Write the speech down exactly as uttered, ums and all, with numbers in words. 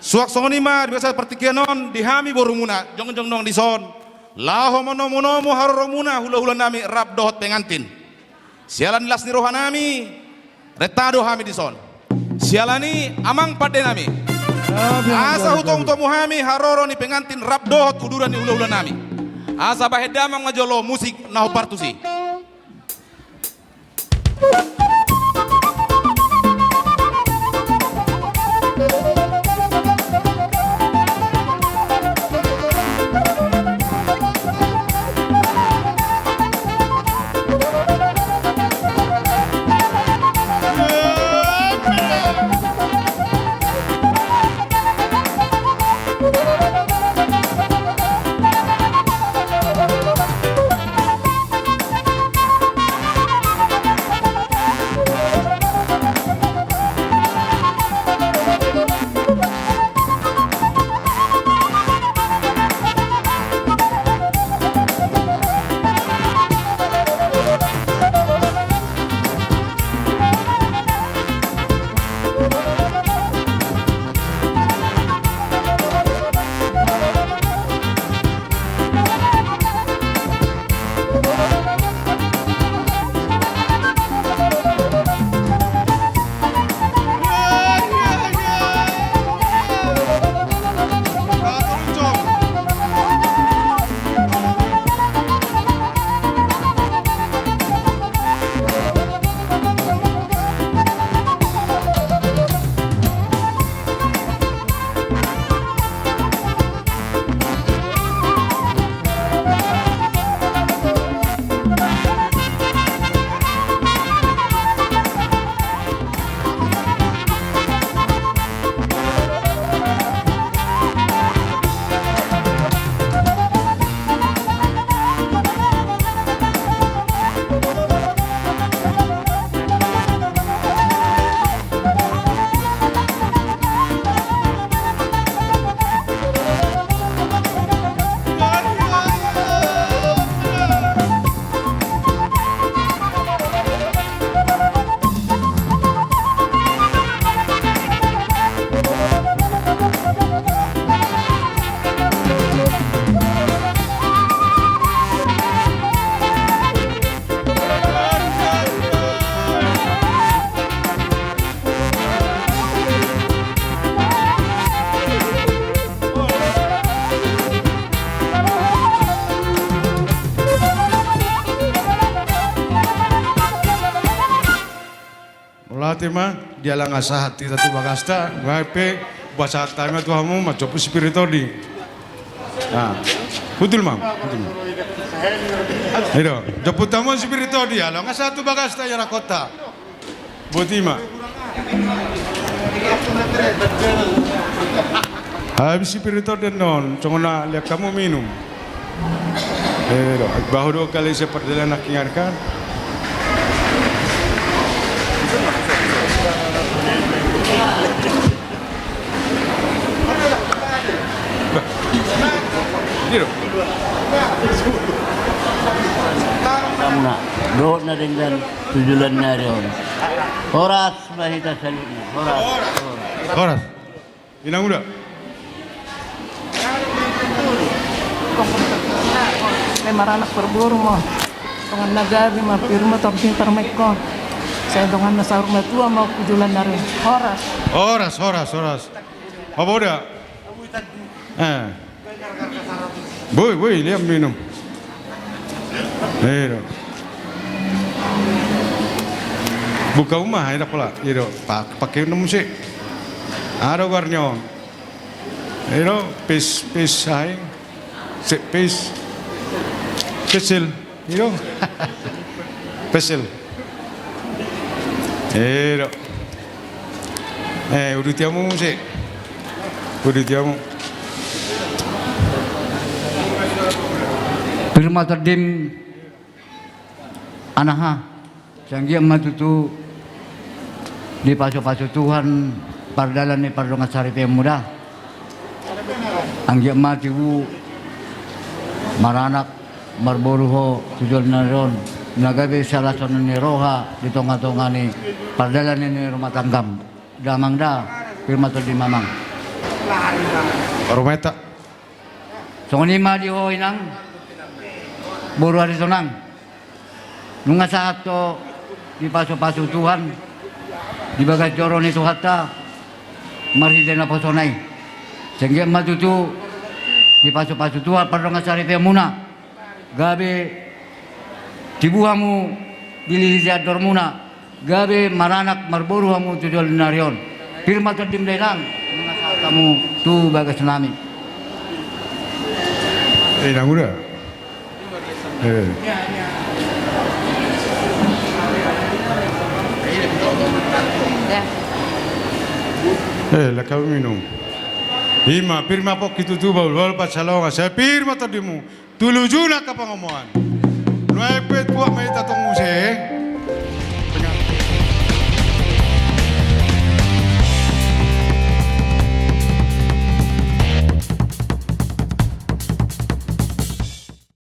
Suang songon i ma di bagasan partingkian on di hami borumuna, jongjong nang dison, laho manomunomu haroronmuna hulahulanami rap dohot pengantin. Siala ni las ni rohanami, renta do hami dison. Siala ni i amang pandenami, asa hutomutomu hami haroro ni pengantin rap dohot uduran ni hulahulanami. Asa bahen damang ma jolo musik na hombar tusi. Mauliate ma, dialanga sahat hita tu bagasta, gabe pasahat hami ma tu hamu, manjompu si Piri Tondi. Ah, hundul ma, hundul ma. Ido, jompu hamu si Piri Tondi, alanga sahat tu bagasta, ia ra kota. Boti ma. Habis si Piri Tondi annon, songon na lean hamu minum. Eh, do, bahu do kali si pardalanan nangkin kan. Bah. Ido. Samuna, dohot na denggan tu joloan ni ari on. Horas ma hita saluhutna. Horas. Horas. Inang Uda. Maranak marboru ma. Dongan na gabe ma, pir ma tondi parmekon. Sai dongan na saur matua ma tu joloan ni ari. Horas. Horas, horas, horas. Apa udah? Eh. Boi, boi, lean minum. Ido. Buka uma, ido pola. Ido, pak, pakai minum sih. Ada warna on. Ido, pis, pis, hai. Sik, pis. Pisil. Ido. Pisil. Ido. Eh, uduti hamu muse. Uduti hamu. Pir ma tondim anaha. Sai anggiat ma tutu dipasupasu Tuhan pardalan ni pardongan saripeonmu da. Anggiat ma tubu maranak marboru ho tu joloan ni ari on, na gabe salashon ni roha di tongatonga ni pardalan ni rumah tanggam. Damang da, pir ma tondim amang. Arumeta. Songon i ma di ho inang, boru Aritonang. Nunga sahat ho dipasupasu Tuhan di bagas joro ni Tuhanta marhite naposona i. Sai anggiat ma tutu dipasupasu Tuhan pardongan saripeonmuna. Gabe tibu hamu dililiti andormuna, gabe maranak marboru hamu tu joloan ni ari on. Pir ma tondim da inang, nunga sahat hamu tu bagas nami. Eh, inang uda. Eh. Eh, laka minum. I ma, pir ma pongki tutu, bahulbahul pansalongan, sai pir ma tondimmu. Tu lujuna angka pangomoan. Nuaeng pe tuak ma hita tong muse.